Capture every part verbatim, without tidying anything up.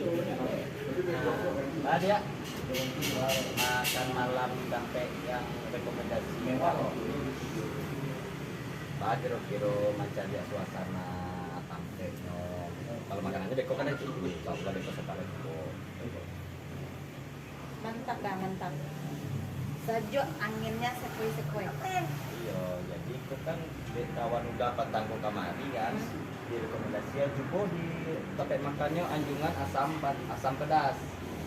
Nah, dia makan malam sampai yang rekomendasi. Bah, kiro-kiro mancari suasana tampeknyo. Kalau makanannyo beko kan cukup, kalau beko sekali cukup. Mantap dah, mantap. Sajuk anginnyo sekoi-sekoi. Iyo, jadi itu kan dek kawan Uda patang ko kamari kan, direkomendasian cubo di tampek makannyo anjungan asam pa- asam pedas.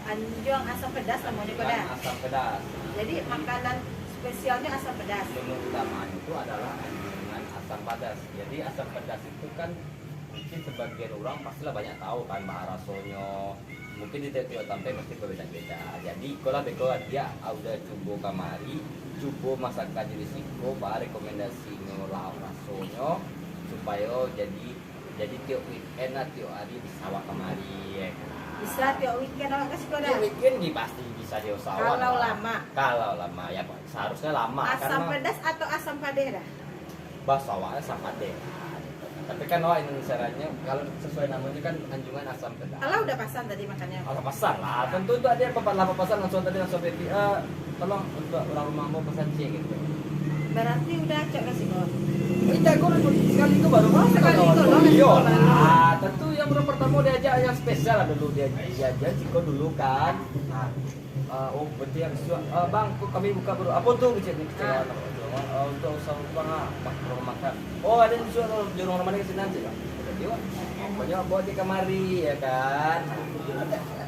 Anjuang asam pedas namonyo ko dah. Asam pedas. Jadi makanan spesialnyo asam pedas. Menu utamanyo itu adalah anjungan asam pedas. Jadi asam pedas itu kan mungkin sebagian urang pastilah banyak tahu kan baa rasonyo. Mungkin di tiap-tiap tampek pasti berbeda-beda. Jadi ikolah beko dia Uda cubo kamari, cubo masakan di siko, baa rekomendasinyo lah rasonyo, supayo jadi jadi tiok weekend lah, tiok hari bisa awak kamari, ya kan? Bisa tiok weekend awak ka siko dah. Tiok weekend di pasti bisa di usahawan Kalau lah. Lama. Kalau lama, ya Pak. Seharusnya lama. Asam Karena pedas atau asam padeh dah? Baso awak asam padeh. Tapi kan awak Indonesia raya, kalau sesuai namanya kan anjungan asam pedas. Alah udah pasan tadi makannyo. Alah pasan lah. Tentu tu ada apa lah pasan langsung tadi langsung P P A. Tolong untuk orang rumah mau pesan cek gitu. Berarti udah acok ka siko. Kita kau sekali kau baru Oh, sekali kau doang Iyo. baru. Ah, tentu yang orang pertama diajak yang spesial lah dulu dia diajak siko dulu kan. Ah, ah, oh berarti yang suak ah, bang, kok kami buka baru. Apa tu kecil ni kecil Ah. Anak tu. Ah, untuk usaha bang ah, bang perlu makan. Oh ada yang suak di rumah mana ke sini nanti bang. Jadi wak, pokoknya bawa dia kemari ya kan.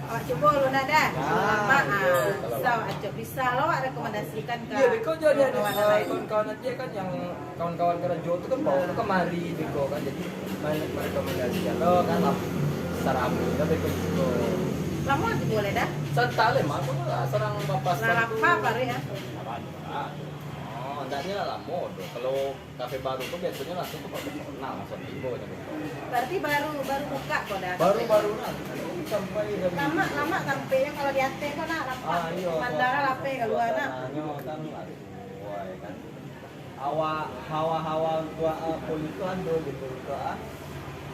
Awak cubo lu nak dah. Ah, Lama iya, ah. kalau So, acok bisa lo awak rekomendasikan ke Iya, beko jadi ada kawan-kawan eh, lain. kawan-kawan dia kan yang kawan-kawan kerja tu kan bawa tu kemari beko kan jadi banyak rekomendasi kalau kan lah sarami lah beko beko. Lama tu boleh dah. Santai lah mah tu lah sarang bapas Lah lapa baru ya. Oh, ndaknya lah lama tu. Kalau kafe baru tu biasanya langsung tu kalau kenal langsung tiba je beko. Berarti baru baru buka kau dah. Baru-baru lah sampai jam Lama lama sampai yang kalau di atas kau nak lapa. Ah, iya. Bandara lapa keluar nak. Suasananyo kan aduh, wah, ya kan. Hawa hawa-hawa gua uh, pun itu ado gitu gitu ah.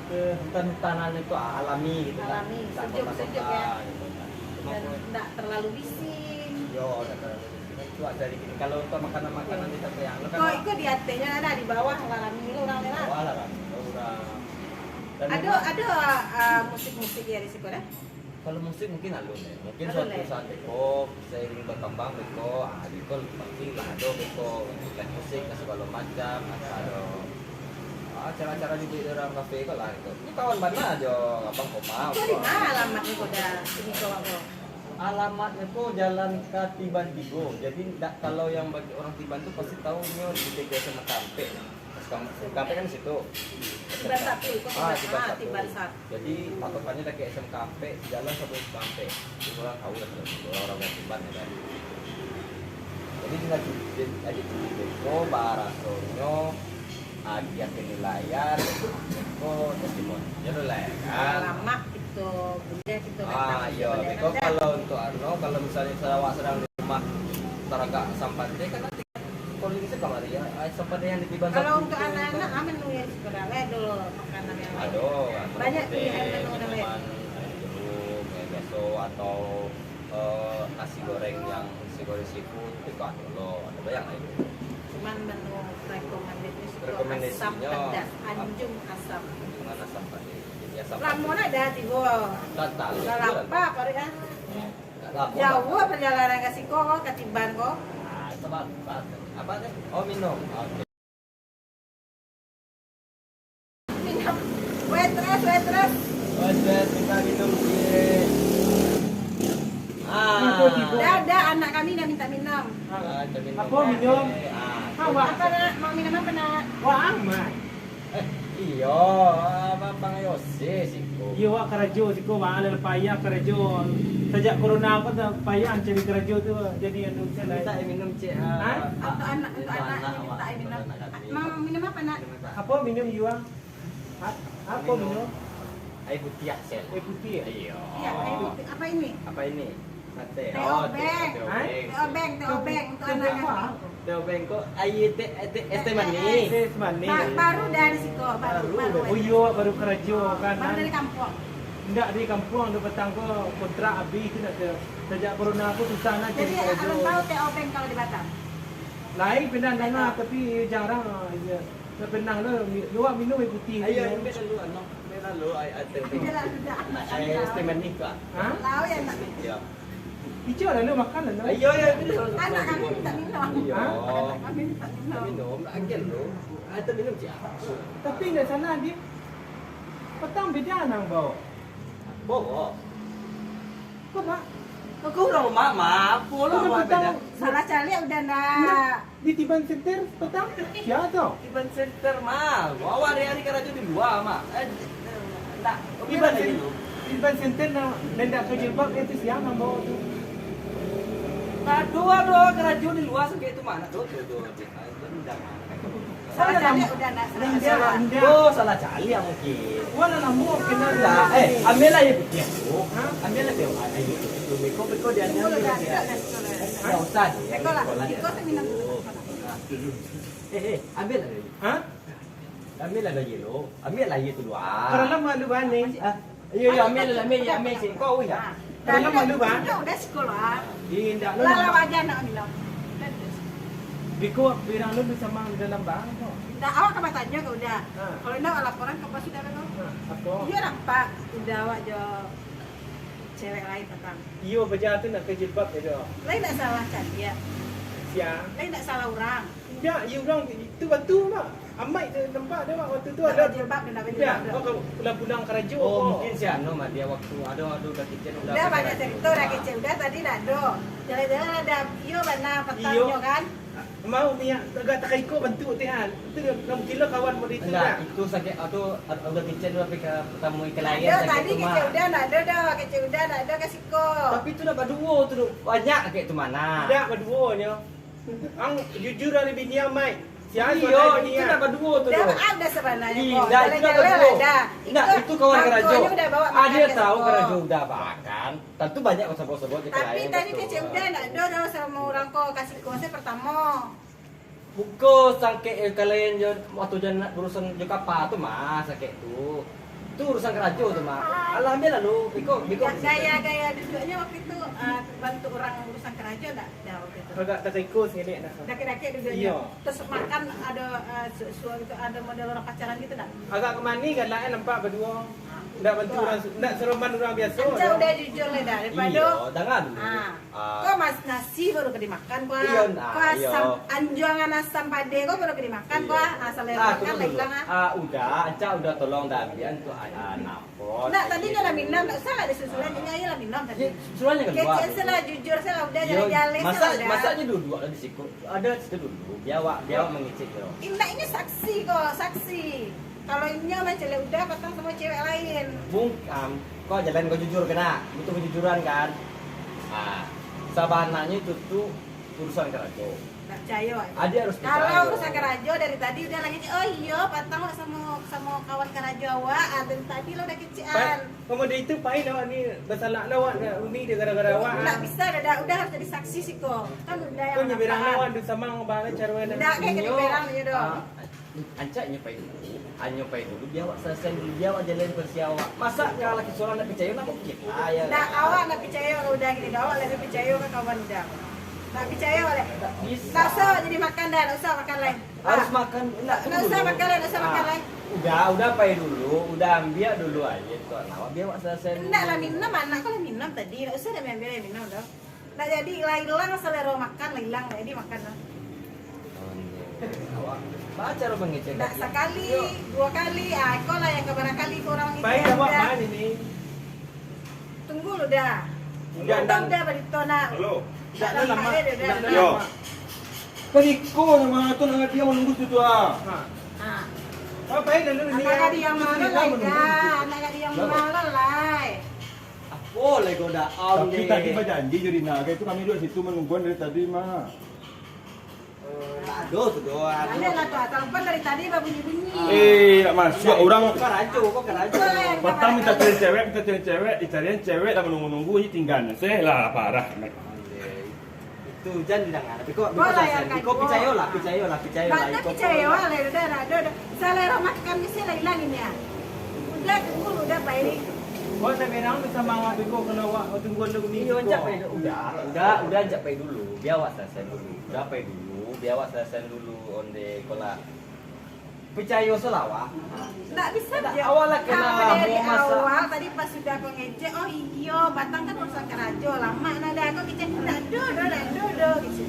Ke hutan-hutanan itu ah, alami gitu kan. Alami, Tak sejuk-sejuk kota-kota ya. Gitu, kan. Cuma Dan pun- tidak terlalu bising. Yo, tidak terlalu bising. Kan cuaca di sini. Kalau untuk makanan-makanan di kota yang lo kan Kau ikut di atasnya ada di bawah lah rami lo orang ni lah. Bawah lah rami orang. Dan Ada memang- ada ah, musik-musik ya di situ dah. Kalau musik mungkin alun ya. Mungkin Alun, suatu eh? saat beko seiring berkembang beko, ah, beko pasti lah ada beko live musik dan segala macam, atau ada ah, acara-acara di dalam kafe ko lah itu. Ini kawan bana aja abang koma. Kau di mana alamatnya kau dah? Sini kau apa? Alamatnya ko Jalan Katiban Tigo. Jadi ndak kalau yang bagi orang Tiban tu pasti tahunya di T P S Makampek. Makampek kan di situ. Tiban satu, kau Ah, Tiban, Tiban ah, satu. Tiban satu. Jadi patokannya dari S M K Ampek, jalan sampai Ampek. Jadi orang tahu lah kalau orang-orang Tiban ya kan. Jadi tinggal cuci aja cuci beko, barasonyo agiah penilaian, beko testimoni. Ya lah ya kan. Lama kita boleh kita Ah, iya, beko kalau untuk anu, kalau misalnya awak sedang di rumah taragak sampai kan nanti kalau bisa kamari ya, ah, sampai yang di Tiban Kalau satu untuk tu. Anak-anak, ah, menu yang sebenarnya ada makanan yang lain. Aduh, Banyak pilihan menu yang lain. Minuman, air jeruk, air biasa atau eh, nasi goreng yang nasi goreng seafood itu kan dulu. Ada banyak lah itu. Cuman menu recommended ni suka Recommended asam nya pedas, ap- anjung asam. Dengan asam tadi. Jadi asam Lama nak dah tiba. Tak tahu. Dah lapar paruik ah. Lama. Jauh perjalanan ke siko ko, ke Tiban ko. Ah, sebab apa tu? Oh, minum. Oke. Minum. Waitress, waitress. Waitress, kita minum sikit. Ah. Dah, dah, anak kami dah minta minum. Ah, kita minum. Apa minum? Ah. Awak Apa nak? Mau minum apa nak? Wah amat. Eh, iyo, abang Yose siko. Iyo wak karajo siko wak alai payah karajo. Sajak corona ko tu payah cari karajo tu jadi anu Minta air minum cek. Ha? Untuk anak, untuk anak, minta air minum. Mau minum apa nak? Apa minum yuang? Ha? Apa minum? Air putih sel. Air putih ya? Iyo. Iya, air putih. Apa ini? Apa ini? Sate. Teh Oh, obeng. teh Hah? obeng. Teh obeng, teh obeng untuk Teh anak obeng apa? kami. Teh obeng ko air teh teh es teh manis. Teh manis. Ba- baru dari siko, baru, Baru baru. dari Oh iyo wak baru karajo kan. Baru dari kampung. Indak di kampuang tu, patang ko kontrak abih tu nak ke. Sajak corona ko susah nak cari karajo. Jadi, abang tahu T O Bank kalau di Batam? Lain, pernah danga, tapi jarang, ah, iyo. Ndak pernah lo, mi-, luak minum aia putiah. Ayo, ambil lalu, anu, ambil lalu aia, aia teh. Ambil lalu, dah. Aia es teh manih, Kak. Ha? Lauk yang nak. Iyo. Ijo lalu makan lalu. Ayo, ayo, ambil lalu. Anak kami minta minum. Iyo. Ha? Anak kami minta minum. Minum, agiah lo. Aia teh minum, Cik. Tapi ndak salah, Dik. Patang beda nang bawa. Bawa. Kok, Mak? Kau urang rumah, Mak. Apo lo, Mak, beda? Salah caliak Uda ndak. Di Tiban Center patang, sia tu? Tiban Center, Mak. Awak hari-hari karajo di lua, Mak. Eh, ndak, Tiban Cen-, Tiban Center nan, nan ndak pakai jilbab, itu sia nan bawa tu? Aduh, aduh, karajo di lua sakik tu, Mak. Nak tu, tu, tu. Salah caliak Uda ndak, salah caliak. Oh, salah caliak mungkin. Wah, lah lamo kenal. Ndak, eh, ambil lah aia putiah tu. Ha? Ambil lah aia putiah tu. Beko, beko dia ambil. Ndak usah. Beko lah. Beko tu minum dulu. Eh, eh, ambil lah aia. Ha? Ambil lah aia lo. Ambil lah aia tu dulu, ah. Kalau lamo lu bani. Ah. Iyo, iyo, ambil lah, ambil, ambil siko, wih, ah. Kalau lamo lu, Bang. Uda, Uda siko lah. Indak lo. Lah, lah, wajar nak minum. Biko, pirang lu bisa mang dalam bang tu? Ndak, awak ka batanyo ka Uda. Ha. Kalau indak, awak laporan ka Pak Sudarno. Ha, apo? Iyo, nampak Uda awak jo cewek lain patang. Iyo, baja tu nak pakai jilbab je tu. Lain ndak salah caliak. Sia? Lain ndak salah urang. Indak, iyo urang tu batu, Mak. Amaik tu nampak dek awak waktu tu. Ado jilbab, ado jilbab. Indak, kau pulang-pulang karajo. Oh, mungkin si anu, Mak, dia waktu ado, ado Uda kecek, Uda. Uda banyak carito, Uda kecek, Uda tadi ndak ado. Jalan-jalan ado, iyo bana patangnyo kan. Iyo. Mau niat agak takaiko bantuak tu, kan. Itu dia, kamu kilo kawan model itu. Enggak, itu sakik, atau Uda kecek dulu, tapi ka pertama ikan lain. Ado sakik tadi tu, Mak. Kecek Uda ndak ado doh, kecek Uda ndak ado ka siko. Tapi tu nak baduo tu, Dok. Banyak kek tu mana? Ndak baduonyo. Ang jujur dari bini ang, Mai. Sia. Iyo, itu nak baduo tu, Dok. Dah, ah, dah sabananyo. Ih, dah, itu nak baduo. Dah. Nah, itu kawan karajo. Ah, dia tahu karajo Uda, bahkan. Tantu banyak kau sebut-sebut di. Tapi tadi kecek Uda ndak ado doh samo urang ko ka siko, se pertamo. Buko sangkek, eh, kalian jo, waktu jan nak urusan jo kapa tu mah, sangkek tu. Tu urusan karajo tu mah. Alah, ambil lalu, biko, biko. Gaya-gaya duduknyo waktu itu, ah, bantuak urang urusan karajo ndak? Dah, waktu itu. Agak takaiko singilek dah. Dakek-dakek duduknyo. Iyo. Terus makan ado, ah, su-, su-, gitu, ado model urang pacaran gitu ndak? Agak kamani galak, eh, nampak baduo. Ndak bantuak urang, ndak seroman urang biaso. Ancak Uda jujur lai dah, daripado. Iyo, jangan. Ah. Ah. Ko mas-, nasi baru ka dimakan ko, ah. Iyo, nah, ko asam, iyo. Anjuangan asam pade ko baru ka dimakan ko, ah. Iyo. Ah, salero makan lah ilang, ah. Ah, Uda, ancak Uda tolong dah ambiak tu, ah, ah, napo. Ndak, tadi kan lah minum, ndak usah lah disusulan, ini aja lah minum tadi. Iyo, susulan jan kalua. Kecek se lah, jujur se lah, Uda. Iyo, jaleh-jaleh se lah, Uda. Masak, masak je duduak lah di siko. Ado situ dulu, bia awak, bia awak mangecek je. Indak, ini saksi ko, saksi. Kalau inyo mancaliak Uda patang samo cewek lain. Bung, am, kau jalan kau jujur kena, butuh kejujuran kan? Ah, sabananyo itu tu urusan karajo. Ndak picayo, eh. Adi harus picayo. Kalau urusan karajo dari tadi Uda lah kecek, "Oh iyo, patang awak samo, samo kawan karajo awak." Ah, dari tadi lah Uda kecekan. Pemuda itu pain awak ni, basalah lah awak, nak uni dia gara-gara awak. Ndak bisa, Uda, Uda harus jadi saksi siko. Kan Uda yang. Kau nyeberang awak, Uda samang, bang, cara mana? Ndak, kayak kena berang je doh. Ah, Ancak nyo pai dulu, anyo pai dulu, bia awak salasai dulu, bia awak jalani versi awak. Masa ka laki surang ndak picayo, ndak mungkin lah, yo. Ndak, awak ndak picayo ka Uda gini, ndak, awak labiah picayo ka kawan Uda. Ndak picayo lai. Ndak bisa. Ndak usah jadi makan dah, ndak usah makan lai. Harus makan, ndak, ndak usah makan lai, ndak usah makan lai. Uda, Uda pai dulu, Uda ambiak dulu aia tu, awak bia awak salasai dulu. Ndak lah, minum, anak ko lah minum tadi, ndak usah dah ambiak minum doh. Ndak jadi lah ilang salero makan, lah ilang, ndak jadi makan lah. Awak baca lo mangecek. Ndak sakali, duo kali, ah, iko lah yang kabarangkali ko urang mangecek. Baik, awak main ini. Tunggu lu dah. Udah, udah, udah, barito nak. Halo. Ndak ada lama. Yo. Periko nama tu nak dia menunggu situ ah. Ha. Apa yang lalu ni? Anak gadih yang mana lai dah? Anak gadih yang mana lai? Apo lai kau dah am. Tapi tadi bajanji jo Rina, kayak itu kami duduk situ menungguan dari tadi mah. Eh, tak ada tu doang. Ada lah tu, telepon dari tadi babunyi-bunyi. Eh, nak masuk orang. Kau karajo, kau karajo. Patang minta cari cewek, minta cari cewek, dicarian cewek dah menunggu-nunggu, ini tinggal. Saya lah parah. Itu jan didanga. Tapi kok, kok lah yang kau picayo lah, picayo lah, picayo lah. Banyak picayo lah, udah, udah, udah. Salero makan mesti lah ilang ini ya. Udah, tunggu, udah, Pak Eri. Kok nak berang tu samo awak beko kalau awak tunggu dulu ni? Iyo, anjak pai dulu. Udah, udah, udah anjak pai dulu. Bia awak salasaian dulu. Udah pai dulu, bia awak salasaian dulu onde ko lah. Picayo se lah awak. Ndak bisa. Ndak, awak lah kenal lamo dari masa awal tadi pas sudah ko ngecek, "Oh iyo, batang kan urusan karajo, lamak nah dah." Ko kecek, "Ndak ado doh, ndak ado doh," gitu.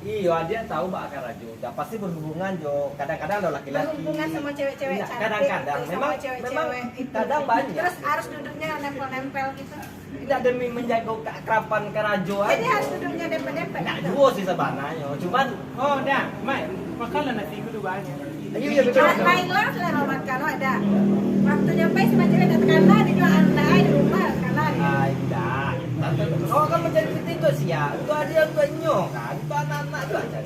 Iyo, dia tahu bak karajo. Dah pasti berhubungan jo, kadang-kadang ado laki-laki. Berhubungan samo cewek-cewek cantik, kadang-kadang itu, samo memang, cewek-cewek memang itu. Kadang banyak. Terus harus duduknya nempel-nempel gitu. Tidak, demi menjaga keakraban karajo aja. Jadi harus duduknya dempet-dempet gitu. Ndak juo sih sebenarnya, cuman. Oh, dah, Mai, makanlah nasi ko banyak. Ayo, ya, betul. Lain lah selera makan, wak, dah. Waktu nyampai sama cewek tak terkenal, dia jual anda di rumah, terkenal. Ah, tidak. Awak kan mencari piti tu sia. Untuk adik, untuk inyo kan. Untuk anak-anak tu aja.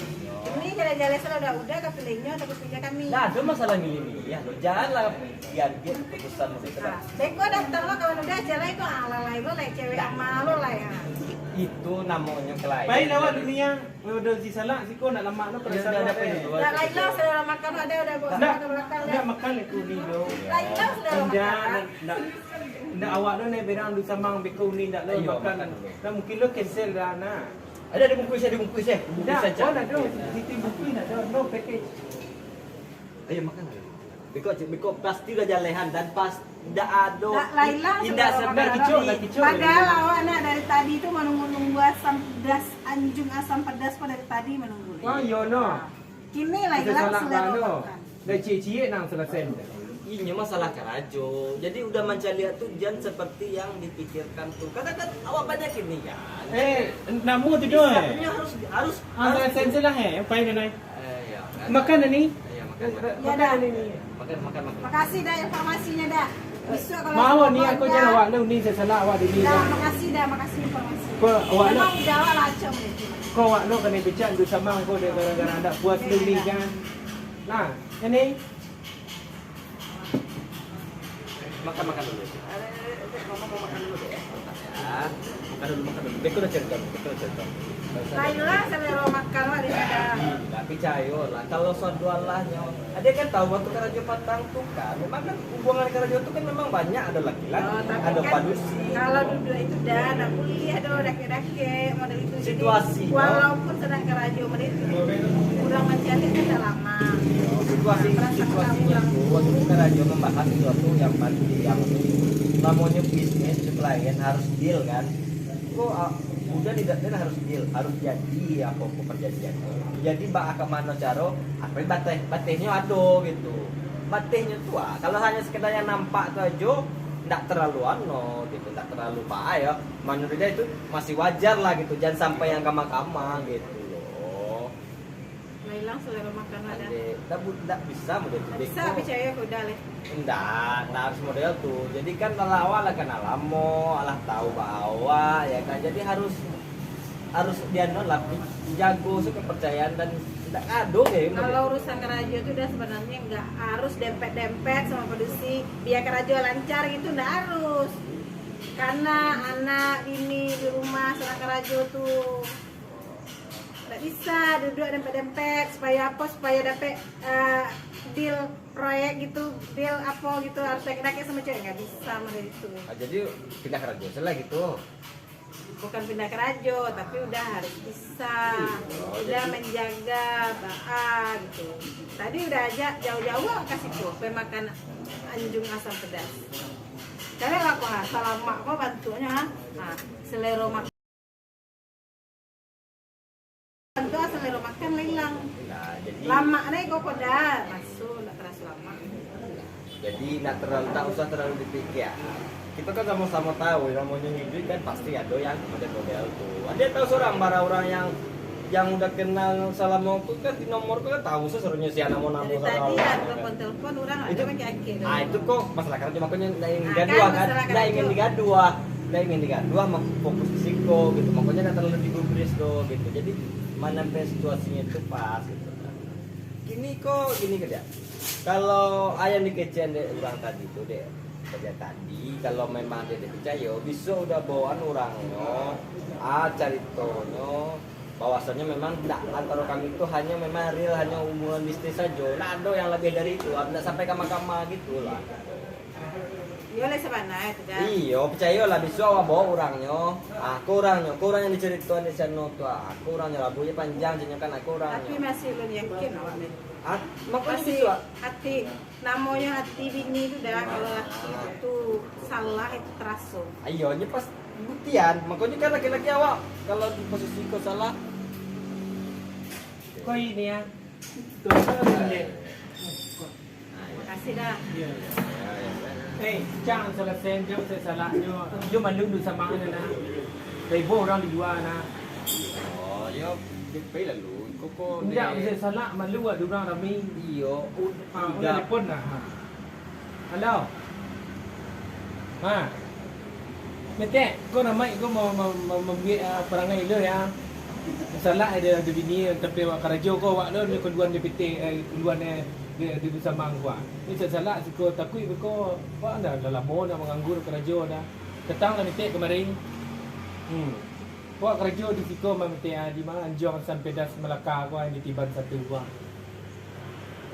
Ini jalan-jalan sudah udah, tapi lainnya tapi punya kami. Nah, itu masalah milih-milih ya. Lo janganlah diambil keputusan untuk sedang. Beko datang lo kawan udah aja lah itu, ah, lalai lo lah, cewek ama lo lah ya. Itu namanya kelainan. Baiklah, wak, dunia. Udah si salah siko nak lamak lo. Udah, udah, udah. Nak lain lah, selera makan lo ada, udah bawa ke belakang. Ndak makan aku ni lo. Lain lah, selera makan. Ndak, ndak, awak lo naik berang du samang beko ni ndak lo makan. Nah, mungkin lo cancel dah nah. Ada, ada bungkus, ada bungkus, eh. Bungkus saja. Dah, ada. Titi bungkus nak ada, no package. Ayo makan lah. Beko, beko pasti udah jalehan dan pas ndak ado. Ndak, lain lah, indak saudara. Padahal awak nak dari tadi tu menunggu-nunggu asam pedas, anjung asam pedas pun dari tadi menunggu. Oh, iyo no. Kini lain lah selera makan. Dah ciek-ciek nang selesai. Inyo masalah karajo. Jadi udah mancaliak tu jan seperti yang dipikirkan tu. Kadang kan awak banyak ini kan. Eh, namo tu doh, eh? Harus, harus, harus. Selesai lah, eh. Apa ini, Nai? Eh, ya, kan? Makan ni? Ya, makan, makan. Ya, dah. Makan, makan, makan. Makasih dah informasinya dah. Besok kalau mau ni aku jangan awak lu ni, saya salah awak dulu. Dah, makasih dah, makasih informasi. Kau awak lu. Memang udah awak lah acam ni. Kau awak lu kena becak dulu sama aku dah gara-gara ndak puas lu ni kan. Nah, ini. Makan, makan dulu. Ada, ada, ada, mama mau makan dulu deh. Ya. Makan dulu, makan dulu. Beko udah cerita, beko udah cerita. Lain lah selera makan lah dia ada. Tapi cayo lah. Kalau suatu Allah nyo, ada kan tahu waktu karajo patang tu kan. Memang kan hubungan karajo tu kan memang banyak, ada laki-laki, ada padusi. Kalau duduk itu dah, nak kuliah dah, dakek-dakek, model itu. Jadi, situasi, walaupun sedang karajo model itu, kurang mancaliak kan dah lama. Situasi, situasinya tu, waktu karajo membahas sesuatu yang pasti, yang namonyo bisnis, klien harus deal kan. Kok, ah, udah tidak, tidak harus deal, harus jadi apa-apa perjanjian. Jadi, bak ka mano caro, apa bateh, batehnyo ado gitu. Batehnyo tu, ah, kalau hanya sekedar yang nampak tu ajo, ndak terlalu ano gitu, ndak terlalu bahaya. Menurut dia itu masih wajar lah gitu, jangan sampai yang kama-kama gitu loh. Lah hilang selera makan lah dah. Ande, ndak bu-, ndak bisa model tu. Ndak bisa, beko. Percaya ke udah leh. Ndak, ndak harus model tu. Jadi kan lah awak lah kenal lamo, lah tahu ba awak, ya kan. Jadi harus, harus dianu lah, jago se kepercayaan dan ndak ado kayak gitu. Kalau urusan karajo tu dah sebenarnya nggak harus dempet-dempet sama padusi, biar karajo lancar gitu, ndak harus. Karena anak, bini di rumah, sedang karajo tu. Ndak bisa duduk dempet-dempet, supaya apa, supaya dapek, eh, deal proyek gitu, deal apa gitu, harus dakek-dakek sama cewek, nggak bisa model itu. Ah, jadi pindah karajo se lah gitu? Bukan pindah karajo, tapi udah harus bisa, udah menjaga, baa gitu. Tadi udah ajak jauh-jauh ka situ, pai makan anjung asam pedas. Cari lah ko, ha, salamak ko bantuaknyo, ha. Ha, selero makan. Bantuak selero makan lah hilang. Nah, jadi lamak nai kok dah masuk, ndak terasa lamak. Jadi ndak terlalu, ndak usah terlalu dipikir. Kita kan sama-sama tahu, namonyo hidup kan pasti ado yang model-model tu. Ado tahu seorang bara orang yang, yang udah kenal salamo tu kan di nomor tu kan tahu sesuruhnyo sia namo-namo. Dari tadi lah telepon-telepon orang itu, ada pakai akil. Ah, itu kok masalah karajo, makonyo ndak ingin gaduah kan, ndak ingin digaduah. Ndak ingin digaduah, mak-, fokus di siko gitu. Makonyo ndak terlalu digubris doh gitu. Jadi manampe situasinyo tu pas gitu. Kini ko gini kerja. Kalau ayam dikecekan dek urang tadi tu, dek kerja tadi, kalau memang dia dipercaya, bisa udah bawaan urangnyo, ah, caritonyo, bahwasanya memang ndak, antara kami tu hanya memang real, hanya hubungan bisnis saja. Ndak ada yang lebih dari itu, ndak sampai kama-kama gitu lah. Iyo lah sabana itu dah. Iyo, picayolah, bisuak awak bawa urangnyo. Ah, ko urangnyo, ko urang nan dicaritoan di sano tu, ah, ko urangnyo, labuahnyo panjang, janyo kan, ah, ko urangnyo. Tapi masih ulun yakin awak ni. Ah, makonyo masih bisuak. Hati, namonyo hati bini tu dah, kalau laki tu salah itu taraso. Iyo, nyo pas buktian. Makonyo kan laki-laki awak, kalau di posisi ko salah. Ko ini ya. Makasih dah. Iyo. Eh, jan salasai, jan salasai salah nyo. Yo malu dek samang nyo nah. Ribo urang di lua nah. Oh, yo, pai lalu. Koko. Indak bisa salah, malu ado urang rami. Iyo, ud-, ah, udah. Udah telepon dah. Ha. Halo. Ha. Metek, ko namaik ko ma-, ma-, ma-, mambuek, ah, parangai lo ya. Salah ado, ado bini, tapi awak karajo ko, awak lo, ni kunduan di pitih, eh, kunduan, eh, di, di, di samang ko, ah. Ni salah siko takuik ko, awak dah, dah lamo dah manganggur karajo dah. Datanglah Metek kamari. Hmm. Awak karajo di siko mah Metek, ah, di ma, Anjuang San Pedas Malaka ko, ah, di Tiban satu ko, ah.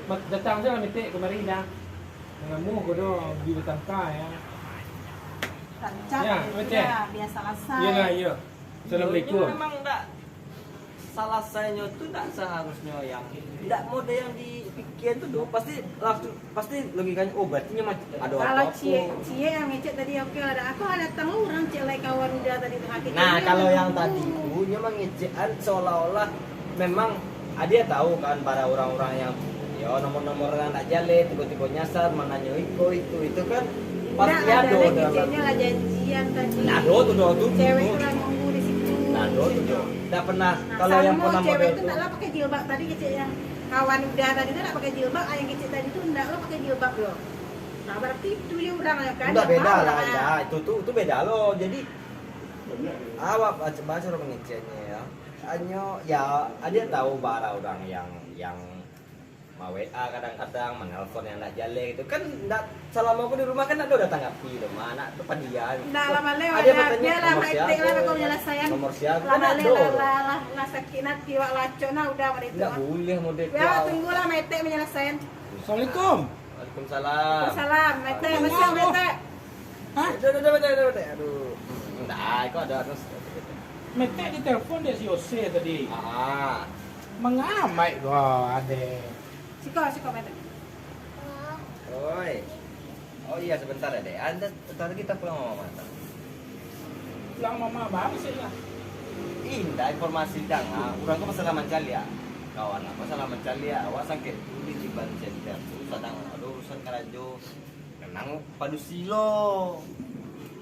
Ma-, datang sajolah Metek kamari dah. Namo ko do bi batangka, ya. Rancak. Ya, Metek. Biasa lasai. Iyolah, iyo. Assalamualaikum. Memang ndak, salasainyo tu ndak seharusnyo yang, ndak model yang dipikian tu doh. Pasti langsung, pasti logikanyo, "Oh, berarti nyo mac-, ado apo-apo." Kalau ciek, ciek yang ngecek tadi, oke lah. Aku ada tahu orang cek lai kawan udah tadi tu, akhirnya. Nah, kalau yang tadi tu, nyo mangecekan seolah-olah memang, ah, dia tahu kan, para orang-orang yang, yo, nomor-nomor nan ndak jaleh, tibo-tibo nyasar, mananyo iko, itu, itu kan pasti ado dalam. Indak lah, jaleh keceknyo lah janjian tadi. Ndak ado tu, ado tu. Cewek tu lah nunggu di situ. Ndak ado tu, Jo. Ndak pernah. Nah, kalau yang pernah model tu, cewek tu ndak lah pakai jilbab tadi, kecek yang kawan udah tadi tu ndak pakai jilbab, ah, yang kecek tadi tu ndak lah pakai jilbab, Jo. Nah, berarti itu je urang yang kan. Ndak, beda lah, ndak. Itu tu, tu beda lo. Jadi, awak baco-baco lo mangeceknyo, ya. Hanyo, ya, dia tahu bara urang yang, yang ma-W A kadang-kadang, manelpon yang ndak jaleh gitu. Kan ndak, salamo ko di rumah kan ndak ado datang api tu, mah, ndak tu padiam. Ndak lah, maleh, ada yang bertanya, biarlah, nomor siapa? Maitek lah, kau menyelesaian. Nomor siapa? Lah, kan maleh, ndak ado. Lah, lah, lah, lah sakik nanti, wak lacok nah, udah, maleh tu, ndak ah. Boleh model tu. Ya, tunggulah, Maitek menyelesaian. Assalamualaikum. Waalaikumsalam. Waalaikumsalam. Maitek, masuk, Maitek. Hah? Aduh, aduh, aduh, aduh, aduh, aduh. Aduh. Hmm, ndak, kok ada anu. Metek ditelepon dek si Yose tadi. Ah. Mangamaik ko, Dek. Siko, siko, Metek. Oi. Oh iya, sebentar ya, Dek. Anda, sebentar lagi kita pulang mama, Mak. Pulang mama, baru sih lah. Indak, informasi dang, ah. Urang ko masalah mancaliak. Kawan aku masalah mancaliak. Awak sangkek tu di Tiban Center tu sadang ado urusan karajo. Memang padusi lo.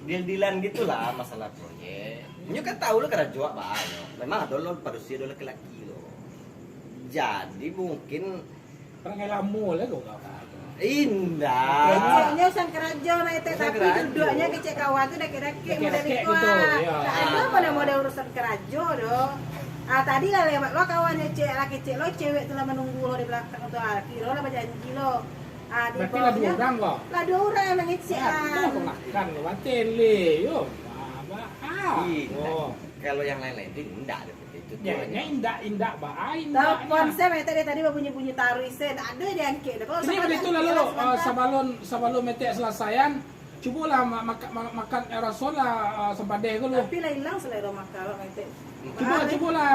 Deal-dealan gitulah masalah proyek. Nyo kan tahu lo karajo awak baa nyo. Memang ado lo padusi, ado laki-laki lo. Jadi mungkin. Parangai lamo lah kau, kau. Indak. Keceknyo sang karajo, Maitek, tapi duduaknyo kecek kawan tu dakek-dakek, model iko, ah. Dakek-dakek gitu, ya. Tak ado pun model urusan karajo doh. Ah, tadi lah lewat lo kawannyo, cek lah, kecek lo, cewek tu lah manunggu lo di balakang tu, ah. Kiro lah bajanji lo. Ah, di bawah nyo lah duo urang ko? Lah duo urang yang mangecek, ah. Dah makan lo, batele, yo. Ah, bah, ah. Ih, oh. Kalau yang lain-lain tu indak ado. Itu tu. Ya, indak, indak, bah, ah, indak. Telepon se Maitek dari tadi babunyi-bunyi taruih se, ndak ado diangkek doh. Kalau ini begitu lalu, ah, sabalun, sabalun Maitek salasaian, cubolah ma-, maka-, ma-, makan aerosol lah, ah, sampadeh ko lu. Tapi lah ilang selera makan awak, Maitek. Cubo, ah, cubolah,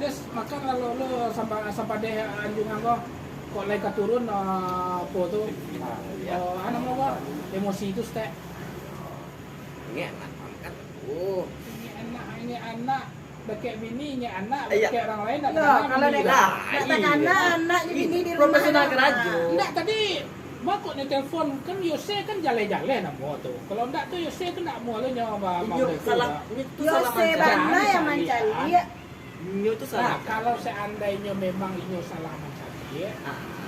Des, makan lalu lu samba-, sampadeh anjuang ko. Kok lai ka turun, ah, apo tu? Ah, iya. Ah, namo ko? Emosi tu, Stek. Ingek anak angkat tu. Ingek anak, ingek anak, dakek bini, ingek anak, dakek urang lain, ndak takana bini. Lah, kalau dakek, ndak takana anak jo bini di rumah. Profesional karajo. Ndak, tadi baa kok nyo telepon, kan Yose kan jaleh-jaleh namo tu. Kalau ndak tu Yose tu ndak amuah lo nyo ba-, inyo salah, inyo tu salah mancaliak. Yose bana yang mancaliak. Inyo tu salah. Nah, kalau seandainyo memang inyo salah mancaliak,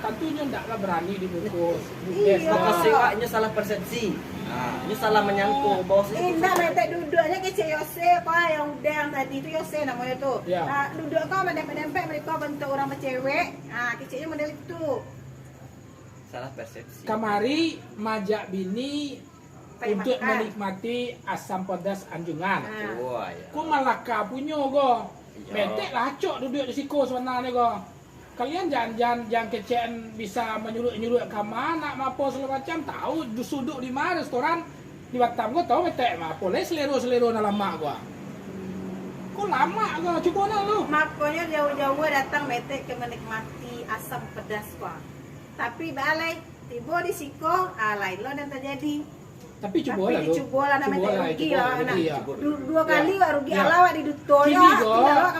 tantu inyo ndaklah barani di muko Bukdes. Iyo. Maksud awak inyo salah persepsi. Nah, inyo salah manyangko bahwa indak, Maitek, duduaknyo kecek Yose, ko yang udah yang tadi tu Yose namonyo tu. Ya. Ah, duduak ko madempek-dempek, mereka bentuk urang bacewek. Ah, keceknyo model itu. Salah persepsi. Kamari maajak bini untuak manikmati asam padas anjuangan. Ah. Oh, iya. Ko Malaka punyo ko. Iya. Maitek lah acok duduak di siko sabananyo ko. Kalian jan, jan, jan kecek bisa manyuruak-nyuruak ka ma, nak ma apo sagalo macam, tahu du-, suduik di ma restoran di Batam ko, tahu metek ma apo lai selero-selero nan lamak ko. Ko lamak ko, cubo nah lu. Makonyo jauah-jauah datang metek ka manikmati asam pedas ko. Tapi baa lai, tibo di siko, ah, lain lo nan tajadi. Tapi cubolah lu. Cubolah, cubolah, rugi lah, rugi, nak. Du-, duo kali wak rugi, alah wak di duto yo. Kini go,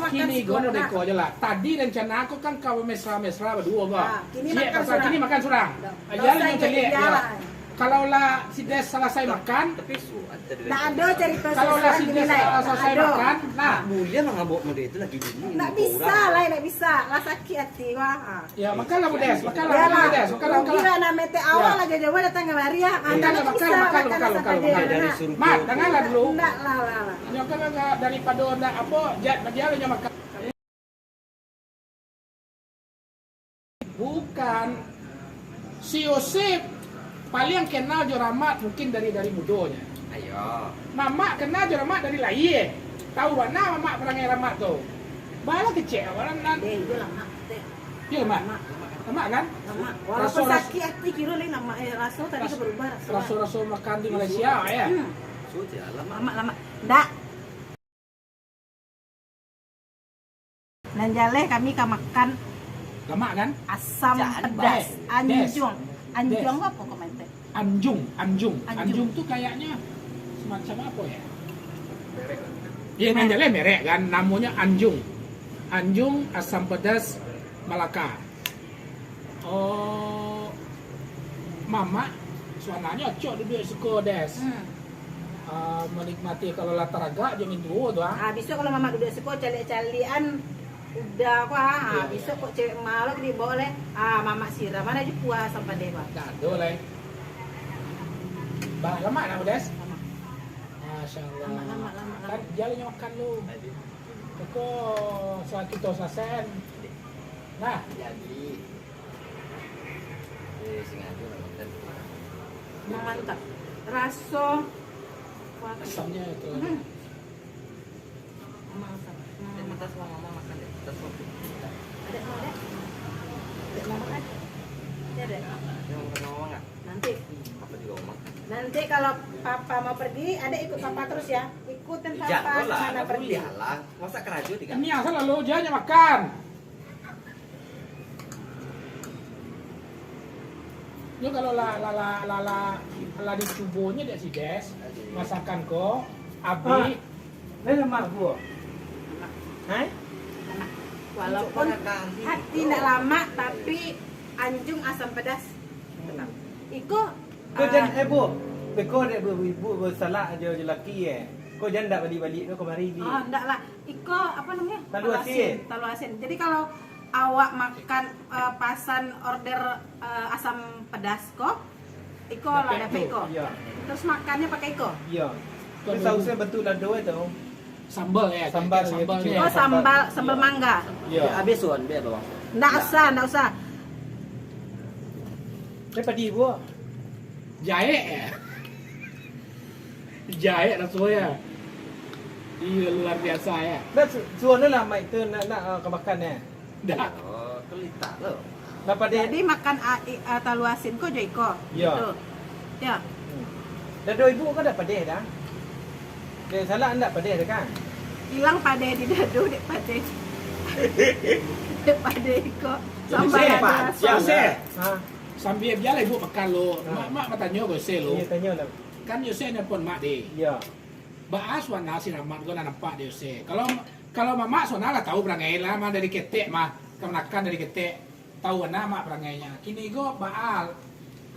kini go modeko ajo lah. Tadi rencana ko kan ka mesra-mesra baduo go. Ah, kini makan surang. Kini makan surang. Aja lah yang caliak. Kalau lah si Des salasai makan, tapi su-, ada duit. Ndak ado carito. Kalau lah si Des salasai makan, nah. Mulia mangabok model itu lagi dulu. Ndak bisa lah, ndak bisa. Lah sakik ati wak. Ah. Ya, makanlah, Bu Des, makanlah, makanlah, Des, makanlah, makanlah. Rugi lah, nak metek awak lah, jauah-jauah datang kamari, ah. Makanlah, makanlah, makanlah, makanlah, makanlah. Mat, dangalah dulu. Ndak lah, lah, lah. Nyo kan ndak, daripado ndak apo, jat, bagi alah nyo makan. Bukan. Si Yosep paliang kenal jo Rahmat mungkin dari, dari mudonyo. Ayo. Mamak kenal jo Rahmat dari lahia. Tahu bana mamak parangai Rahmat tu. Baa lah kecek awak nan. Eh, iyo lah, Mak. Iyo, Mak. Lamak kan? Lamak. Walaupun sakik ati, kiro lai lamak, eh, raso tadi ka barubah raso. Raso-raso makan di Malaysia, ya? Hmm. Lamak, lamak. Ndak. Nan jaleh kami ka makan lamak kan? Asam pedas. Anjuang. Anjuang tu apo kau main teh? Anjung, anjung. Anjung. Anjung tu kayaknya semacam apa ya? Ya, nan jaleh merek kan, namanya Anjung. Anjung asam pedas Malaka. Oh, mamak, suananyo acok duduak siko, Des. Hmm. Ah, menikmati kalau lah taragak jo mintuo tu, ah. Ah, bisuak kalau mamak duduak siko, caliak-caliakan uda ko, ah. Ah, bisuak kok cewek malu di bawah leh. Ah, mamak siram, mano aja puas sampai deh, Bang. Dah, tu leh. Bah, lamak nak, Des? Lamak. Masya Allah. Lamak, lamak, lamak, lamak. Kan dia lagi makan lu. Kok sakit tu sasen. Nah. Jadi, eh, sengaja nak makan. Mantap. Raso. Asamnya itu. Hmm. Mantap. Hmm. Dia makan sama mama makan deh. Ada mau deh? Ada mau makan? Ada. Dia mau makan sama mama nggak? Nanti. Papa juga mau makan. Nanti kalau papa mau pergi, adek ikut papa terus ya. Ikutin papa kemana pergi. Lah. Masa karajo tiga. Ini asal lalu aja hanya makan. Nyo kalau lah, lah, lah, lah, lah, lah dicubonyo dek si Des, masakan ko, abih. Ah, lain lamak ko. Hai? Walaupun hati ndak lamak, tapi anjung asam pedas. Tetap. Iko, ko jan, eh, Bu. Beko dek Bu, Ibu basalak ajo jo laki, eh. Ko jan ndak balik-balik ko kamari, Bi. Oh, ndak lah. Iko, apa namanya? Talu asin. Talu asin. Jadi, kalau awak makan, eh, pasan order, eh, asam pedas ko, iko lah dapek iko. Iya. Terus makannya pakai iko? Iya. Terus sausnya bentuk lado itu. Sambal ya, sambal, kayak sambal ya. Oh, sambal, sambal mangga. Iya. Habis tu, ambil bawang. Ndak usah, ndak usah. Saya pedih, Bu. Jaek ya? Jaek rasanya. Iya, luar biasa ya. Nah, su-, suono lah, Mak, itu nak, nak, ah, ka makan ya. Dah. Oh, kelitak tu. Nah, padeh. Jadi makan a-, i-, a, talu asin ko jo iko. Iya. Gitu. Ya. Hmm. Dado ibu ko dah padeh dah. Dek salah ndak padeh dah kan? Hilang padeh di dado, dek padeh. Dek padeh iko. Sambal Yosep, ado Pak, rasa. Yosep. Ha. Sambil biarlah ibu makan lo. Ha. Mak, mak batanyo ke Yosep lo. Iya, tanyo lah. Kan Yosep nelpon mak deh. Iya. Baa suana si Rahmat ko lah nampak di Yosep. Kalau, kalau mamak suana lah tahu perangai lah, mah dari ketek mah. Kamanakan dari ketek. Tahu bana mak perangainyo. Kini ko baa,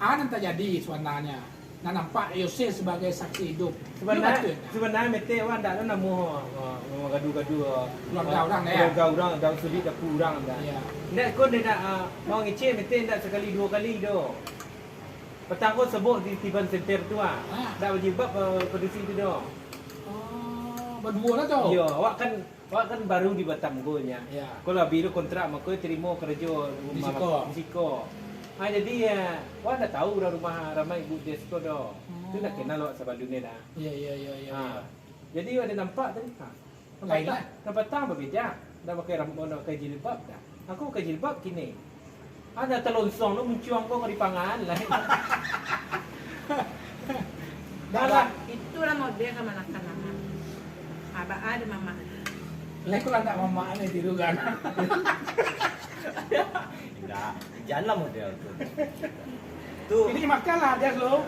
a nan tajadi suananyo. Nan nampak Yosep sabagai saksi iduik. Sabananyo, sabananyo metek awak ndak ado namuah, uh, mangadu-gadu, uh, keluarga urang, keluarga urang, dalam sudut dapua urang dah. Iya. Ndak ko ndak, uh, mau ngecek metek ndak sakali duo kali doh. Patang ko sabok di Tiban Center tu ah. Ah. Ndak bajilbab, uh, padusi tu doh. Oh, baduo lah tu. Iya, awak kan Awak kan baru di Batam ko nyo. Ya. Kalau abih tu kontrak, mako tarimo karajo di rumah siko. Di siko. Ha, jadi, ya, awak ndak tahu urang rumah ramai Ibu Des ko doh. Oh. Tu ndak kenal awak sabalun ni dah. Iya, iya, iya, iya. Ha. Jadi, awak ado nampak tadi. Ha. Lain lah. Nampak tak, nampak tak babeda. Ndak pakai ram-, ndak pakai jilbab dah. Aku pakai jilbab kini. Ada telonsong tu muncuang kau ka dipangan lah. Dah lah. Itulah model kamanakan anak. Abah ada mamak. Lah, kalau ndak mamak ni tiru kan. Indak, janlah model tu. Tu. Ini makanlah, Des, lo.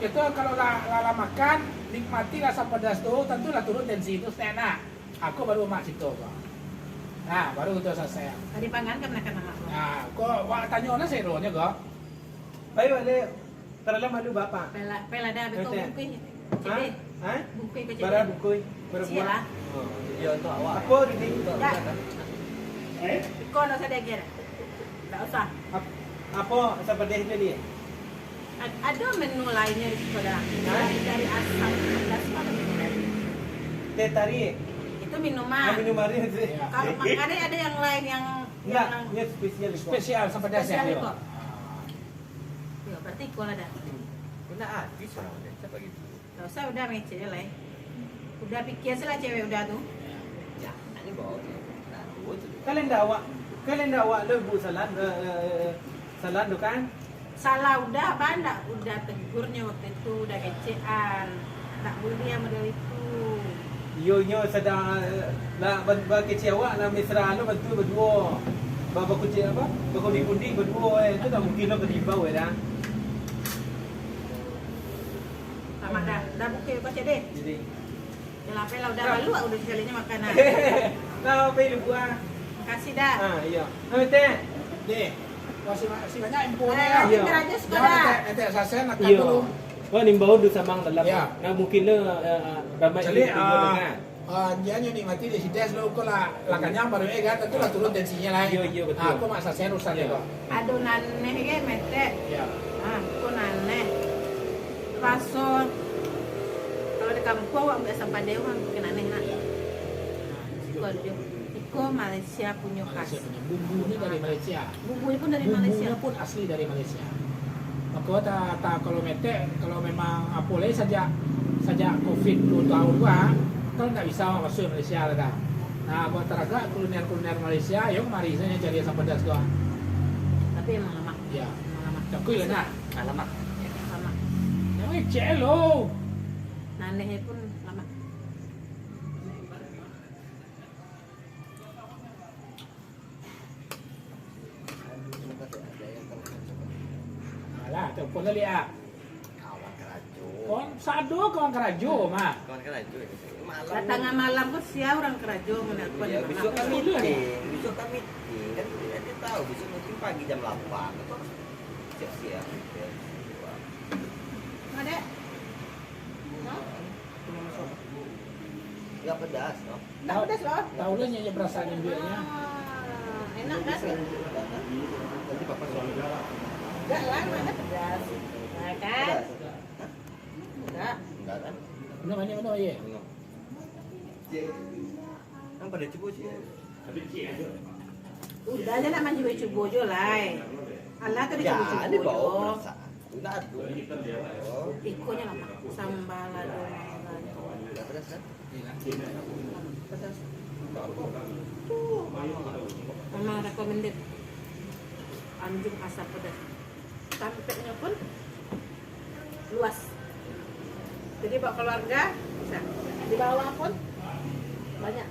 Itu kalau lah, lah, lah makan, nikmatilah asam pedas tu, tentulah turun tensi tu, senak. Aku baru mak cito ko. Nah, baru kito salasai. Tadi pangan kan makan amak ko. Nah, ko wak tanyo lah seronyo ko. Baik, balik. Terlalu malu bapa. Pela, pela dah betul. Betul. Bungkui. Ha? Cedih. Ha? Bungkui ko cedih. Bara bungkui, bara buah. Cilah. Oh. Iyo, untuk awak. Apa tadi? Dah. Eh? Iko ndak usah diagiah dah. Ndak usah. Ap-, apa asam pedih tu ni? Ad-, ada menu lainnyo di siko dah. Ha? Selain dari asam pedas tu ada menu lain. Teh tarik. Itu minuman. Ah, minuman tu. Kalau makanan ada yang lain yang, yang, yang spesial iko. Spesial asam pedas ya? Spesial iko. Yo, berarti iko lah dah. Kena habis lah, macam begitu. Ndak usah, udah mangecek je lah, eh. Udah pikia se lah cewek udah tu. Jangan dibawa ke, nah, tu tu. Kalian dah awak, kalian dah awak lo bu salan, eh, eh, eh, salan tu kan? Salah udah, bah, ndak udah tegurnyo waktu itu, udah kecekan. Ndak buliah model itu. Iyo, nyo sadang, eh, lah ban-, bakecek awak, lah mesra lo bantu baduo. Ba-, bakucek apa? Bakundi-kundi baduo, eh. Itu ndak mungkin lo ka diimbau, eh, dah. Tamat dah. Dah bukik kau cek deh. Jadi. Yalah, apai lah, udah balu, udah sekalinya makan, ah. Nah, apai lu buah. Makasih dah. Ah, iya. Nah, teh. Deh. Masih, masih banyak info ni, ah. Iya. Pintar aja suka dah. Jangan, teh, teh, sasen makan dulu. Wah, nimbau du samang dalam. Ya. Nah, mungkin le, eh, ramai. Jadi, ah, ah, dia nyo nikmati di sides lo, kok lah, lah kanyang baru, eh, kan, tentu lah turun tensinya lah, eh. Iya, iya, betul. Ah, kok mak sasen urusan dia, kok. Ado naneh ge, metek. Iyo. Ha, ko naneh. Raso, kalau di kampuang, awak ambiak asam padeh, urang pakai naneh, nak. Iyo. Ha, siko ado jo. Iko Malaysia punyo khas. Malaysia punyo. Bumbu ni dari Malaysia. Bumbu ni pun dari Malaysia. Bumbunya pun asli dari Malaysia. Mako, ta-, ta-, kalau metek, kalau memang apo lai sajak, sajak covid duo tahun tu, ah, kan ndak bisa masuak Malaysia lah, dah. Nah, buat taragak kuliner-kuliner Malaysia, yo kemari sajo cari asam pedas tu, ah. Tapi emang lamak. Ya. Emang lamak. Cakui lah, nak. Ah, lamak. Lamak. Jangan ngecek lo. Naneh pun lamak. Alah, telepon baliak, ah. Kawan karajo. Kawan, sado kawan karajo, mah. Kawan karajo, ya. Malam. Lah tangah malam ko sia urang karajo manelpon. Ya, besok kan meeting, besok kan meeting. Kan dia, dia tahu besok meeting pagi jam lapan. Siap-siap. Ada? Hah? Enggak pedas, no? Enggak pedas, loh. Tahu lah nyanyi perasaan ibunya. Ah, enak kan? Nanti papa suami. Enggak lah, mana pedas? Nah, kan? Pedas. Enggak. Enggak kan? Benar, mana, mana, iya? Benar. Kan pada cubo sih. Udah aja nak mancubo-cubo jo lai. Alah tu dicubo-cubo jo. Iko nyo lah, Pak. Sambal lado. Enggak pedas kan? Pedas. Memang recommended. Anjing asam pedas. Tampeknyo pun luas. Jadi buat keluarga bisa. Di bawah pun banyak.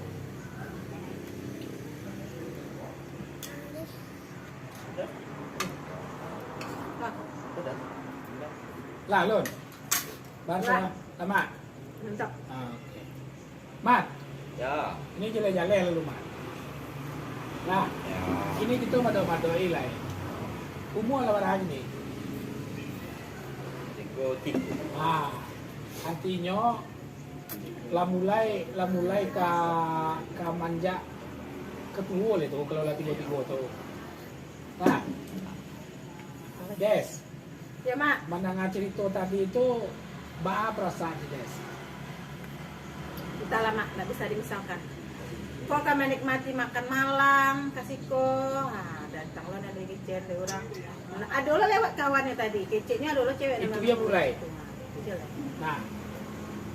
Lah, Lun. Banso. Lah. Lamak. Mantap. Ah, oke. Mat. Ya. Ini jaleh-jaleh lalu, Mat. Nah, ya. Ini kito mado-madoi lai. Umua lah baraha kini? Tigo tigo. Ah, artinyo lah mulai, lah mulai ka, ka manjak ka tuo lai tu, kalau lah tigo-tigo tu. Nah. Des. Ya, Mak. Mandanga carito tadi tu, baa parasaan si Des? Entahlah, Mak, ndak bisa dimisalkan. Kok ka manikmati makan malam ka siko, ha, datang lo ndak ado kecek dari urang. Nah, ado lo lewat kawannyo tadi, keceknyo ado lo cewek. Itu namo dia mulai. Itu, Mak. Itu lah. Nah,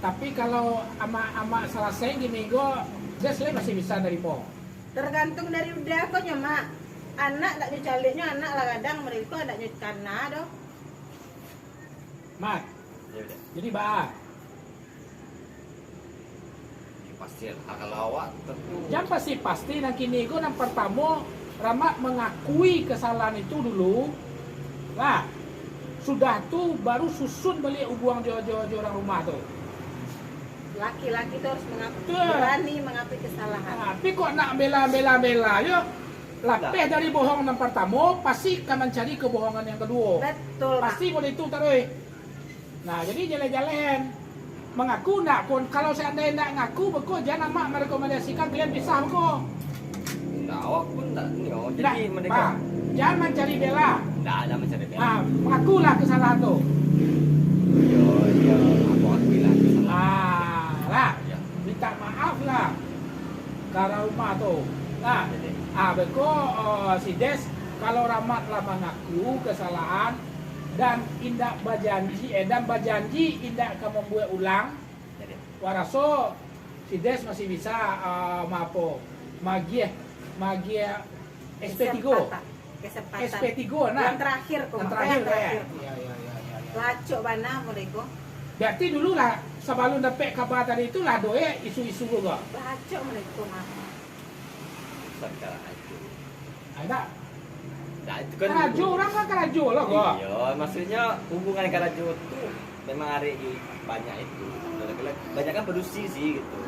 tapi kalau amak-amak salasai gini ko, Des lai masih bisa narimo. Tergantung dari uda ko nyo, Mak. Anak ndak nyo caliaknyo, anak lah gadang, mereka ndak nyo kana doh. Mat. Jadi baa. Pasti lah, kalau awak tentu. Jan pasti-pasti, nan kini ko, nan partamo, Rahmat mangakui kesalahan itu dulu, lah. Sudah tu, baru susun baliak ubuang jo, jo, jo urang rumah tu. Laki-laki tu harus mengaku, berani mengakui kesalahan. Nah, tapi kok nak bela-bela-bela jo, lapeh dari bohong nan partamo, pasti ka mancari kebohongan yang kaduo. Betul, Mak. Pasti model itu taruih. Nah, jadi jaleh-jaleh. Mangaku ndak pun, kalau seandai ndak ngaku, beko jan amak merekomendasikan kalian pisah beko. Ndak, awak pun ndak ni, oh. Jadi mereka, jan mancari bela. Ndak, ndak mancari bela. Ah, mengakulah kesalahan tu. Yo, yo, aku akui lah kesalahan. Ah, lah. Yo. Minta maaf lah. Ka rumah tu. Nah, ah, beko, eh, si Des, kalau Rahmat lah mangaku kesalahan, dan indak bajanji, eh, dan bajanji indak ka mambuek ulang. Jadi. Waraso si Des masih bisa, ah, maapo, magiah, magiah S P tigo. Kesempatan. Kesempatan. S P tigo, nah. Yang terakhir ko, Mak. Yang terakhir, yang terakhir. Ya, ya, ya, ya, ya. Lah acok bana model ko. Berarti dulu lah, sabalun dapek kaba tadi tu lah doh isu-isu ko. Lah acok model ko, Mak. Bukan karajo. Ada. Nah, itu kan karajo, urang kan karajo lah, kok. Iya, maksudnya hubungan karajo tu memang hari ini banyak itu. Banyak kan padusi sih gitu.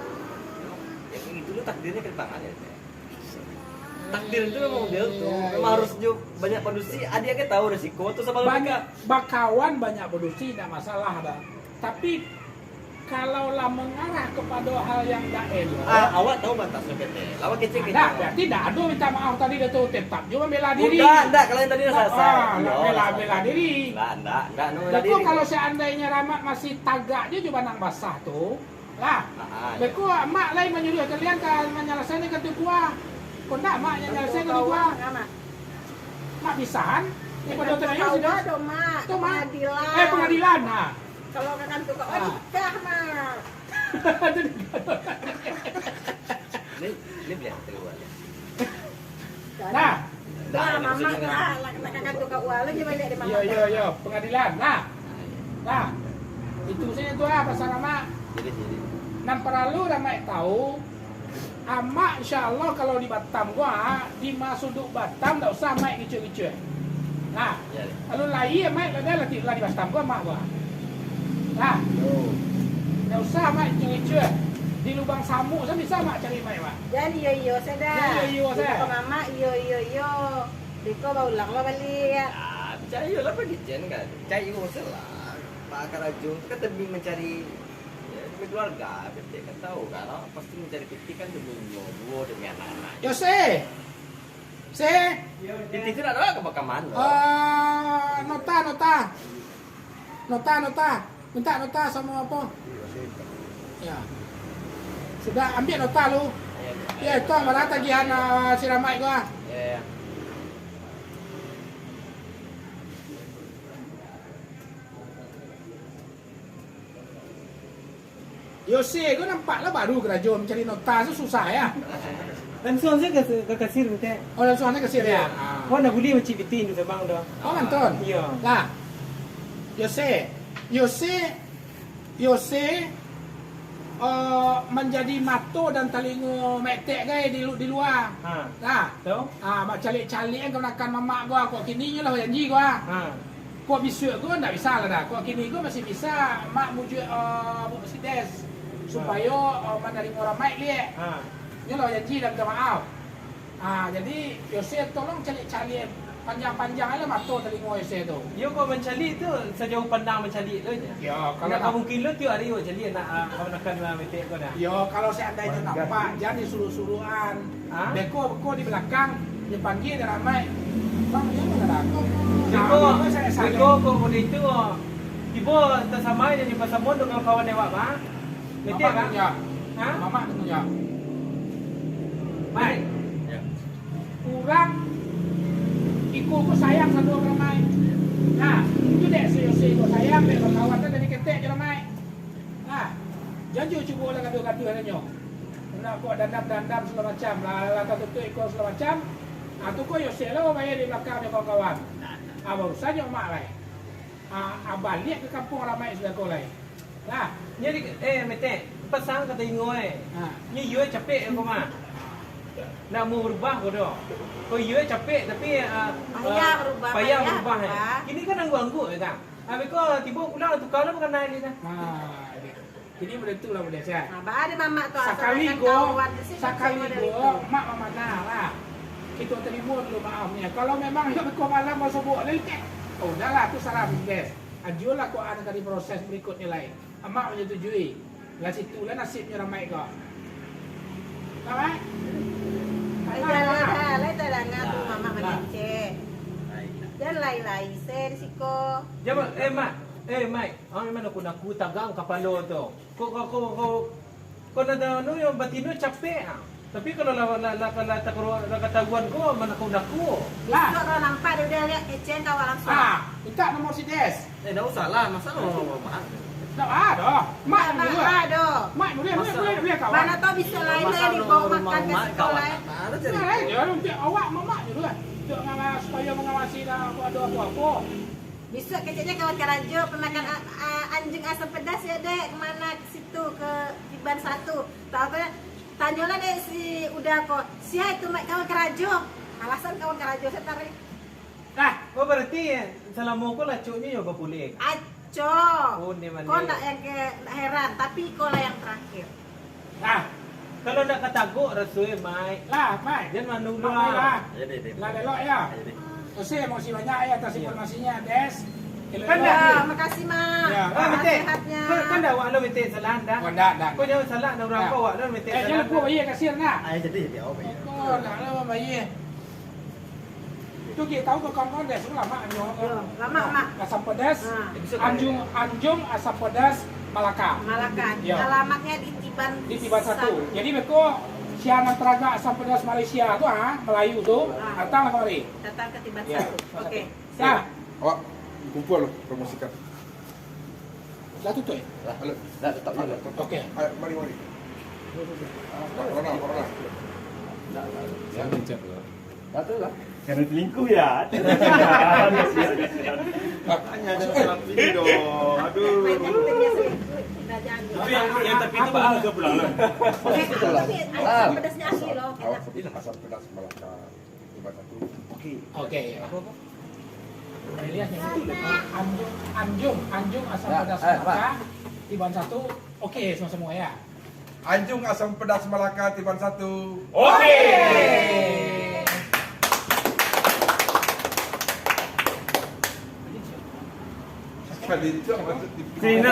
Ya kan gitu lo, takdirnya ke tangan ya. Takdir itu memang model tu. Iya, memang iya. Harus juga banyak padusi. Adik kan tahu resiko tu sama. Banyak bakawan, banyak padusi, ndak masalah dah. Tapi kalau lah mengarah kepada hal yang ndak elok, ah, awak tahu batasnya, P T. Lawan kecil-kecil. Ndak, berarti ndak ado minta maaf tadi dah tu, tetap juga membela diri. Ndak, ndak, kalau yang tadi dah salah. Ah, ndak bela-bela diri. Ndak, ndak, ndak, no, bela diri. Beko kalau seandainya Rahmat masih tagak je jo banang basah tu, lah. Ah, ah, iya. Beko Mak lai manyuruah kalian ka manyalasaikan tu kua. Kok ndak Mak yang nyalasaikan tu kua? Mak bisahan. Bukan tu kua doh, Mak. Tu, Mak. Pengadilan. Eh, pengadilan, nah. Kalau ka kantua kau, ah, nikah, Mak. Ni, ni baliak keluar. Nah. Nah, Mamak lah, nak, nak ka kantua kau lagi baliak di Mamak. Iyo, iyo, iyo, pengadilan. Nah. Nah. Itu sajo tu lah pasal Mamak. Jadi, jadi. Nan paralu Mamak tahu, Amak, insya Allah, kalau di Batam ko, ah, di ma suduik Batam, ndak usah Mamak gicuah-gicuah. Nah, ya, ya. Kalau lai Mamak, lah, lah, lah di Batam ko, Amak ko. Nah, yo, ndak usah Mamak gicuah-gicuah. Di lubang samuak, sa bisa Mamak cari Mamak, Mak. Jan iyo-iyo sajo. Jan iyo-iyo sajo. Di muko Mamak, iyo, iyo, iyo. Beko baulang lah baliak. Ah, picayo lah, pagi jen kan. Picayo sajolah. Pak karajo tu kan demi mancari, ya, demi keluarga, kan tahu kan, awak pasti mancari pitih kan demi inyo, duo demi anak-anak. Yo, se. Se. Pitih tu nak bawa ka mano? Ah, nota, nota. Nota, nota. Minta nota samo apo? Ya. Sudah, ambiak nota lu. Ya, itu marah tagihan, ah, si Rahmat ko, ah. Ya, ya. Yose ko nampak lah baru karajo, mancari nota tu susah, ya. Langsuang sajo ka, ka kasir, minta. Oh, langsuang sajo kasir, ya? Iyo. Ah. Awak ndak buliah mancik pitih tu, Bang, tu. Oh, mantun. Iyo. Lah. Yose. Yose. Yose, eh, manjadi mato dan talingo Mak Etek gai di lu-, di lua. Ha. Nah. Tu? Ah, bacaliak-caliak kan kamanakan Mamak ko, kok kini nyo lah bajanji ko, ah. Ha. Kok bisuak ko ndak bisa lah dah. Kok kini ko masih bisa Mak mujuak, eh, si Des, supayo, eh, manarimo Rahmat liak. Ha. Nyo lah bajanji lah minta maaf. Ah, jadi, Yose, tolong caliak-caliak panjang-panjang lah mato talingo Yose tu. Iyo, kok mancaliak tu, sajauah pandang mancaliak tu nyo. Yo, kalau ndak mungkin lo tiok hari awak caliak nak, ah, kamanakan Mak Etek ko dah. Yo, kalau seandainyo nampak, jan disuruah-suruahan. Ha? Beko, beko di balakang, dipanggia dek Rahmat. Bang, iyo mano dah ko? Beko, beko kok model itu, tibo tasamai jo pasamon dengan kawan awak, Bang. Ngerti, Bang? Mamak tunggu. Ha? Mamak tunggu. Mai. Ya. Urang iko ko sayang samo Rahmat. Nah, itu dek si Yose ko sayang, dek bakawan tu dari ketek jo Rahmat. Nah, jan cubo lah gaduah-gaduah nyo. Nak buek dandam-dandam sagalo macam, lah, lah tatutuik iko sagalo macam. Ah, tu ko yo selo bae di balakang jo kawan-kawan. Ah, barusan jo mak lai. Ah, ah, baliak ka kampuang Ramaik sudah ko lai. Lah. Jadi, eh, Metek, pasan ka talingo, eh. Ha. Nyo iyo capek ko mah. Nak mau berubah ko doh. Ko iyo capek, tapi, ah, payah ah, berubah, payah payah berubah, eh. Berubah. Kini kan angguk-angguk, eh, kan. Habis ko tibo pulang tukar lah makan air ni dah. Ha, jadi, jadi benda tu lah benda sihat. Ha, baa dek mamak tu, sakali asal go, kawan tu, si sakali kecil model go, itu. Mak mamanah lah. Kito tarimo dulu maafnyo. Kalau memang iyo beko malam basobok lelek, oh, udahlah, tu salah bes. Ajualah ko an ka diproses berikutnyo lai. Amak manyatujui. Lah situ lah nasibnyo Ramaik ko. Ramaik? Lai tadanga, lai tadanga tu mamak mangecek. Jan lai-lai se di siko. Jawab, eh, Mak. Eh, Maik. Ah, memang aku naku tagang kapalo tu. Ko, ko, ko, ko, ko nak anu yang batino capek ah. Tapi kalau lah, lah, lah, lah, takaro-, lah katahuan ko, manaku-naku. Bisuak kalau nampak dia udah lihat kecen kawan langsung. Ah, minta nomor si Des. Eh, ndak usah lah, masa lo mak. Ndak ado. Mak dulu lah. Ado. Mak dulu, mak dulu, dulu, kawan. Mana tahu bisa lain lah dibawa makan ke sekolah, eh. Nah, lain je, untuk awak mamak dulu lah. Untuk nganga-, supaya mengawasi lah, apa ada apa-apa. Bisuak keceknyo kawan karajo, pemakan a-, a-, anjing asam pedas ya, Dek. Kemana? Ke situ, ke Tiban satu. Tahu kan? Tanyolah dek si Uda ko, "Sia itu, Mak, kawan karajo?" Alasan kawan karajo, saya tarik. Lah, oh, berarti salamo ko lacoknyo yo bapulih? Acok. Oh, ni mah. Ko ndak yang ke, ndak heran, tapi iko lah yang terakhir. Nah, kalau ndak katagok raso e, Mai. Lah, Mai. Jan manu lah. Lah, elok ya. Terima kasih, emosi banyak ya atas informasinya, Des. Kan dah. Ya, makasih, Mak. Ya. Ah, Mete. Sehatnya. Kan, kan dah awak lo Mete salah dah. Oh, ndak, ndak. Kau jangan salah dah urang ko, awak lo Mete salah. Eh, jangan lupa bayar kasir nah. Ah, jadi, jadi awak bayar. Oh, ndak lah bayar. Tu kita tahu ke kawan-kawan Des tu lamak nyo. Yo, lamak, Mak. Asam pedas, Anjung, Anjung asam pedas Malaka. Malaka. Yo. Alamatnya di Tiban. Di Tiban satu. Jadi beko sia nan taragak asam pedas Malaysia tu, ha, Melayu tu, datanglah kamari. Datang ke Tiban satu. Oke. Siap. Awak kumpul promosikan. Dah tutup, eh? Dah, dah tutup je. Oke. Ayo, mari, mari. Corona, corona. Dah, dah. Jangan kencang dulu. Dah tu lah. Karena selingkuh ya. Hanya ada salah pilih doh. Aduh. Tapi yang, yang tapi tu agak pulang lah. Asam pedasnya asli loh. Awak sebut asam pedas Malaka. Tiban satu. Oke. Oke. Apa, apa? Elias yang itu, Anjung, Anjung, Anjung asam pedas Malaka, Tiban satu. Oke, semua-semua ya. Anjung asam pedas Malaka, Tiban satu. Oke. Sekali itu apa tu? Cina